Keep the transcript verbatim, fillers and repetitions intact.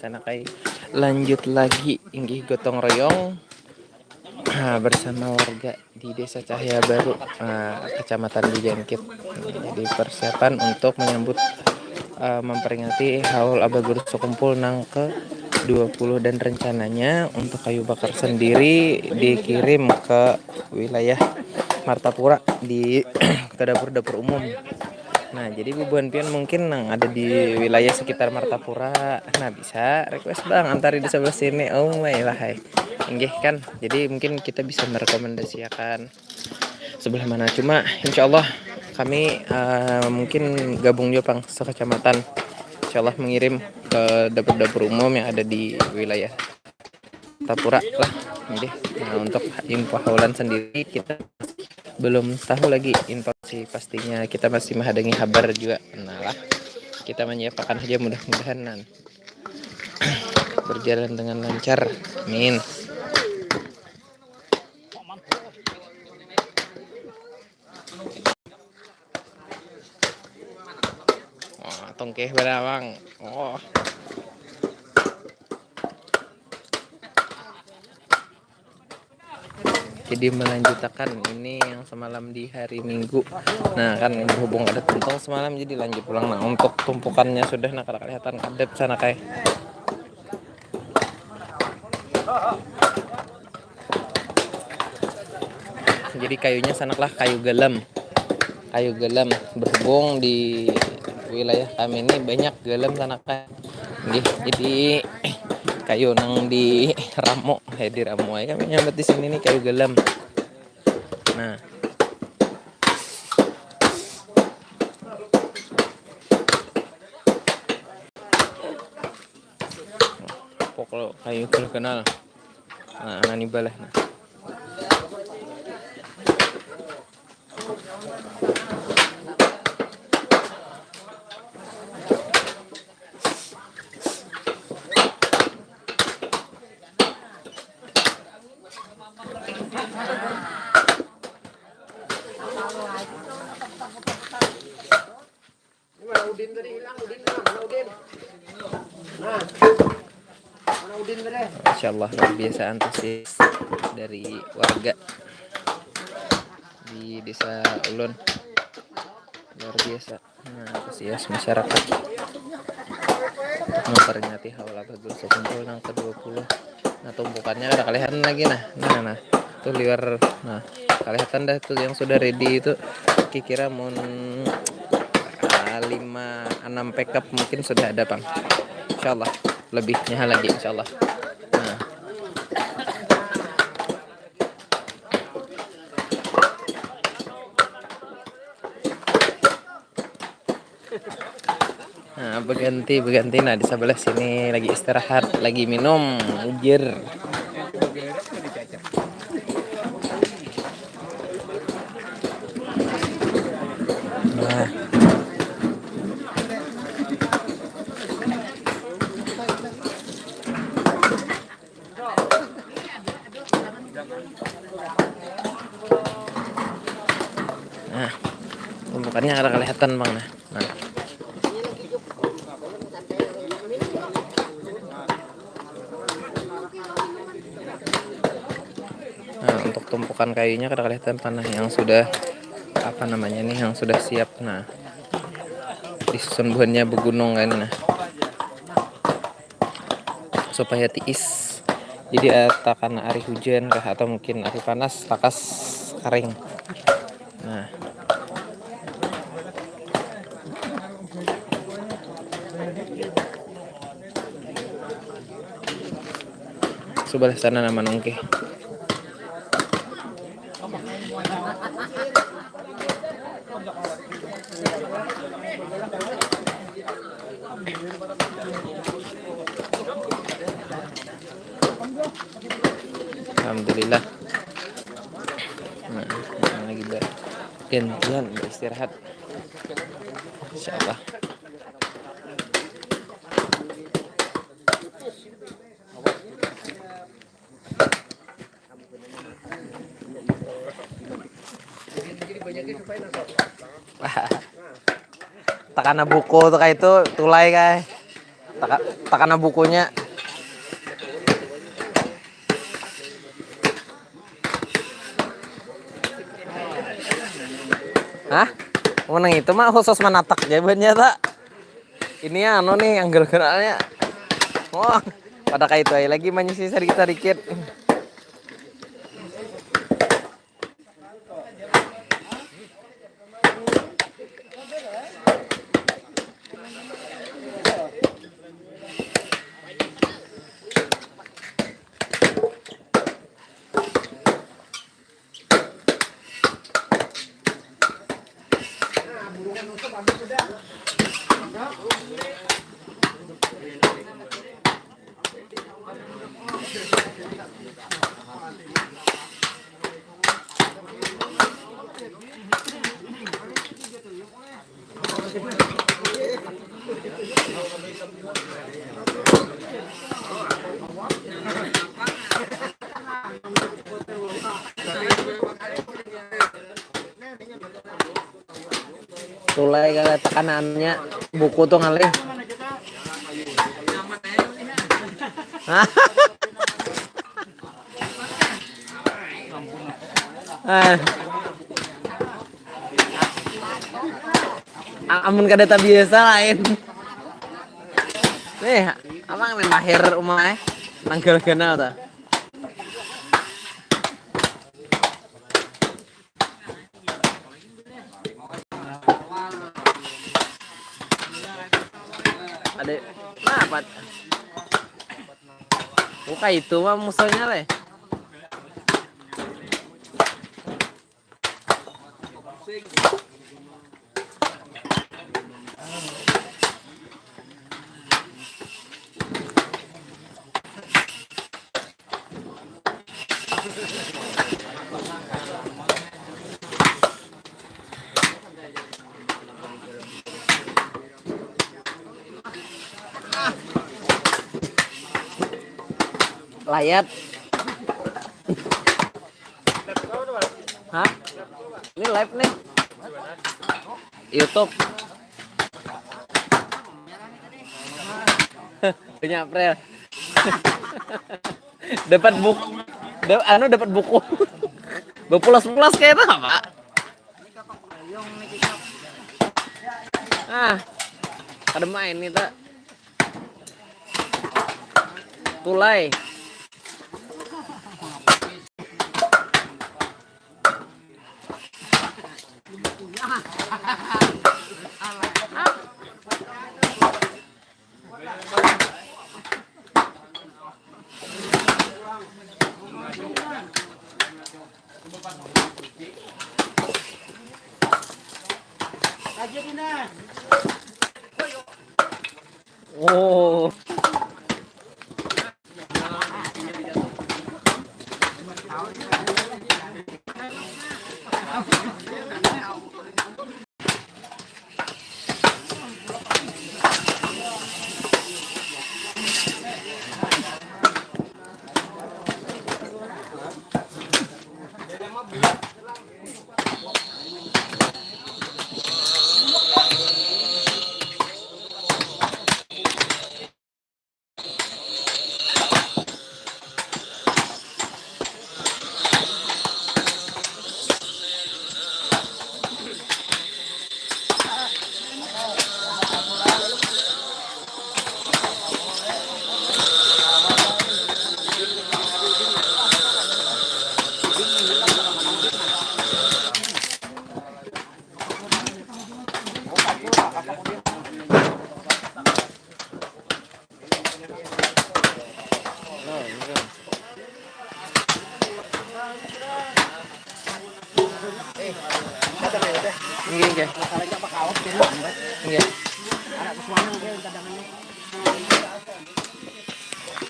Sana kai lanjut lagi inggih gotong royong, ah, bersama warga di Desa Cahaya Baru, ah, Kecamatan Bejangkit. Jadi persiapan untuk menyambut, ah, memperingati haul Abah Guru Sekumpul nang ke dua puluh dan rencananya untuk kayu bakar sendiri dikirim ke wilayah Martapura di ke dapur-dapur umum. Nah, jadi bubuhan pian mungkin nang ada di wilayah sekitar Martapura, nah bisa request bang antari di sebelah sini. Oh my lah hai. Inggih kan. Jadi mungkin kita bisa merekomendasiakan sebelah mana. Cuma insya Allah kami eh, mungkin gabung juga pang sekecamatan. Insya Allah mengirim ke dapur-dapur umum yang ada di wilayah Tapura lah. Jadi nah, untuk info haulan sendiri kita belum tahu lagi informasi pastinya, kita masih menghadangi habar juga. Nah lah, kita menyiapkan saja mudah-mudahan nan berjalan dengan lancar. Amin. Wah, tongkeh berawang. Oh. Jadi melanjutakan ini yang semalam di hari Minggu. Nah kan berhubung ada tuntong semalam jadi lanjut pulang. Nah untuk tumpukannya sudah nah kada kelihatan kadep sana kai. Jadi kayunya sanaklah kayu gelem. Kayu gelem berhubung di wilayah kami ini banyak gelem sanaknya. Nggih, jadi kayu nang di ramo, eh di ramo aja kami nyambat di sini nih kayu gelem. Nah. Pokok kayu kalau kenal. Nah, nani balah nah. Ini mana Udin tadi hilang, Udin hilang, mana Udin? Nah, mana Udin tadi? Masya Allah luar biasa antusias dari warga di desa ulun, luar biasa. Nah, antusias masyarakat untuk memperingati haul Abah Guru Sekumpul nang kedua puluh. Nah, tumpukannya kada kelihatan lagi nah. Nah, nah. Tuh liwar. Nah, kelihatan dah tuh yang sudah ready itu kira-kira mun ah, lima enam pickup mungkin sudah ada, Bang. Insyaallah lebihnya lagi insyaallah. Nah. Nah, berganti, berganti. Nah, di sebelah sini lagi istirahat, lagi minum, ujir. Nah. Nah, tumpukannya kada kelihatan, Bang, nah. Nah. Nah, untuk tumpukan kayunya kada kelihatan, Bang, nah, yang sudah apa namanya nih, yang sudah siap. Nah. Disusun buhannya begunung kan, nah. Supaya tiis. Jadi eh, takana ari hujan kah atau mungkin ari panas takas kering. Nah. Sebelah sana nama nungkih. Alhamdulillah. Nah, lagi bergantian beristirahat. Insyaallah. Takana buku tuh kayak itu tulai kayak. Taka-, takana bukunya. Hah? Menang itu mah khusus manatak jawabannya, tak? Ini anu nih, anggal-anggalnya. Oh, pada kayak itu aja lagi manyisi sedikit-sedikit. Tulai kali tekanannya buku tuh ngalih. Eh. A-, amun kada tabiasa lain. Nih, apa main lahir umai? Nanggal ganal ta. Ada apa? Buka itu mah musuhnya leh. Layat. Hah? Ini live nih. YouTube. Punya April. Dapat buku. Da-, anu dapat buku. Berpulas-pulas kayak apa, Pak? Ah. Kada main nih, tak. Tulai. Oh. Nggih, nggih. Nggih.